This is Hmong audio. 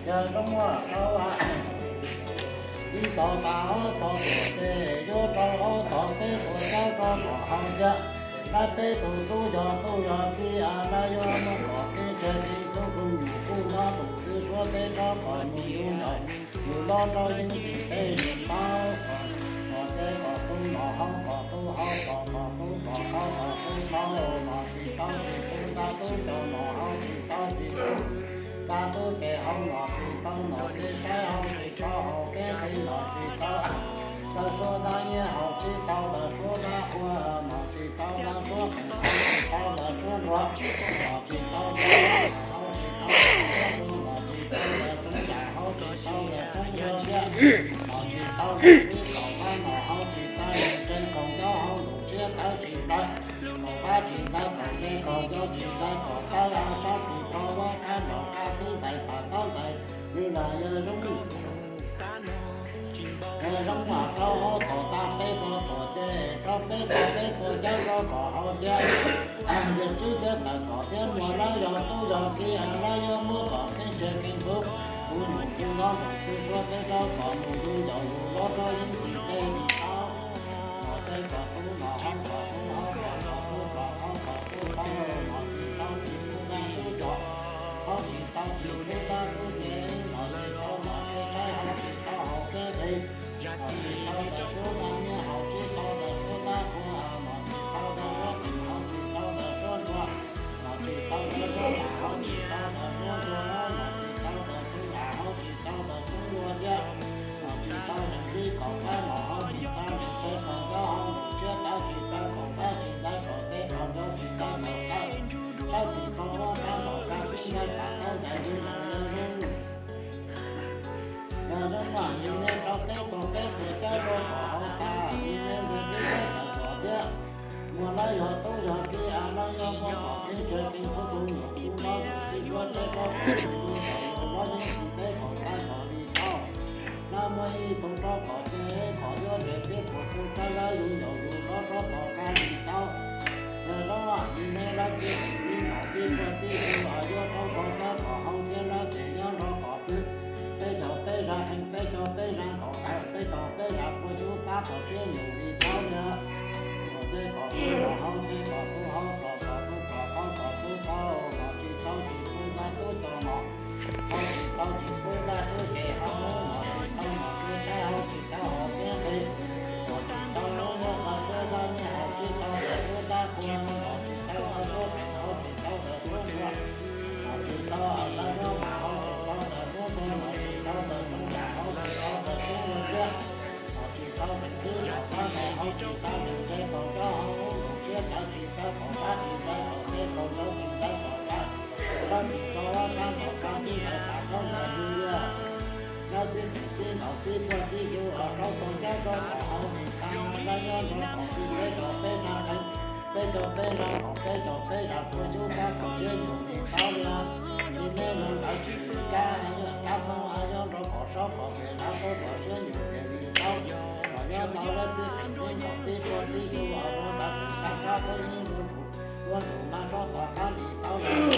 Yawg Roob Vaj rau ib txog tas ob txog tuam ces yuav rau ob txog peb tuam cawb rau kom haus cia. Lawv peb tug tub yog tub yog kiv, lawv yuav muab kom kev tseg kev ntxub, kuv nyuam kuj nyob tus twg suav teb rov kom mus yug nraum yus loj rau yeej tsis tej yus paub. Nom ces kom tu nom haus kom tu haus kom kom tu kom haus kom tu haus, nom tsis tau tsis tu nta tub rau nom haus tsis tau tsis tu nta tub ces haus, nom tsis tau nom ces saib haus tsis tau haus kev qhia, nom tsis tau lawv suav dab nyiaj haus tsis tau lawv suav dab qhua, nom tsis tau lawv suav qheem haus tsis tau lawv suav nruas, nom tsis tau lawv suav haus tsis tau lawv suav nruas, nom tsis tau lawv suav yam haus tsis tau lawv suav nruas thiab, nom tsis tau lawv suav kom pab nom haus tsis tau lawv tsev kom nco haus lus siab tawv tsis ntawd, kom pab tsis ntawd kom nce kom nco tsis ntawd kom tawv a sab tsis tau ua qab nraum qab xwb ntxais pam taub ntxais lwg lam yawg Roob Yawg Roob Vaj rau ob txog tas peb txog tuam ces rau peb txog peb txog cawb rau kom haus cia. Yawg Tswb thiab Tawm Txhom thiab Muas lawv yog tub yog kiv, lawv yuav muab kom kev tseg kev ntxub, kuv nyuam kuj nyob tus twg suav teb rau kom mus yug nraum yus loj rau yeej tsis tej li tau. Nom ces kom tu nom haus kom tu haus kom tu kom haus kom tu haus, nom tsis tau tsis tu nta tub rau haus tsis tau tsis tu nta tub ces nom tsis tau nom ces saib haus tsis tau haus kev qhia, nom tsis tau lawv suav dab nyiaj haus tsis tau lawv suav dab qhua, nom tsis tau lawv suav qheem haus tsis tau lawv suav nruas, nom tsis tau lawv suav yam haus tsis tau lawv suav nruas, nom tsis tau lawv suav yam haus tsis tau lawv suav nruas thiab, nom tsis tau lawv qhib kom pab nom haus tsis tau lawv tsev kom nco haus lus siab tawv tsis ntawd kom pab tsis ntawd kom nce kom nco tsis ntawd kom tawv, tawv tsis tau ua qab nraum qab xwb ntxais pam taub ntxais lwg lam yawg Roob Yawg Roob Vaj, vim nej rau peb txog peb tuam cawb rau kom haus tas, vim nej ntxhais Tswb thiab Tawm Txhom thiab Muas lawv yog tub yog kiv, lawv yuav muab kom kev tseg kev ntxub, kuv nyuam kuj nyob tus twg suav teb rau kom mus yug nraum yus loj yeej tsis tej kom tawv kom li tau. Lawv muaj ib tug rau kom ces kom yuav nres tib puas tug rau lawv yug nraum yus loj rau tom qab li tau. Yawg Roob Vaj, vim nej lawv tib tib nom tib puag tib tug yuav rau kom cawb kom haus thiab lawv tsev nyob nrog kom pw, peb caug peb zag qhee, peb caug peb zag nkaum tawm, peb caug peb zag puas cub xab kom siab nyum li tau yawg. Nom ces kom tu nom haus ces kom tu haus kom kom tu kom haus kom tu haus, nom tsis tau tsis tu nta tub rau nom haus tsis tau tsis tu nta tub ces haus, nom tsis tau nom ces saib haus tsis tau haus kev qhia, nom tsis tau lawv suav dab nyiaj haus tsis tau lawv suav dab qhua, nom tsis tau lawv suav qheem haus tsis tau lawv suav nruas, nom tsis tau lawv suav yam haus tsis tau lawv suav nruas, nom tsis tau lawv suav yam haus tsis tau lawv suav nruas thiab, nom tsis tau lawv qhib kom pab nom haus tsis tau lawv tsev kom nco haus lus siab tawv tsis ntawd kom pab tsis ntawd kom nce kom nco tsis ntawd kom tawv, tawv tsis tau ua qab nraum qab xwb ntxais pam taub ntxais lwg lam yawg Roob Vaj. Lawv tib tib nom tib puag tib tug rau txog cawb rau kom haus li tau, lawv yuav nrog kom pw peb caug peb zag qhee, peb caug peb zag kom peb caug peb zag puas cub xab kom siab nyum li tau yawg. Vim nej los lawv tsis kab yawg kab tau yuav nrog kom saub kom pem lawv tau kom siab nyum pem li tau, kom nyob tau lawv tib tib nom tib puag tib tug rau lawv tus kab kab tau ib ntu ua tus mas rau tom qab li tau lawm.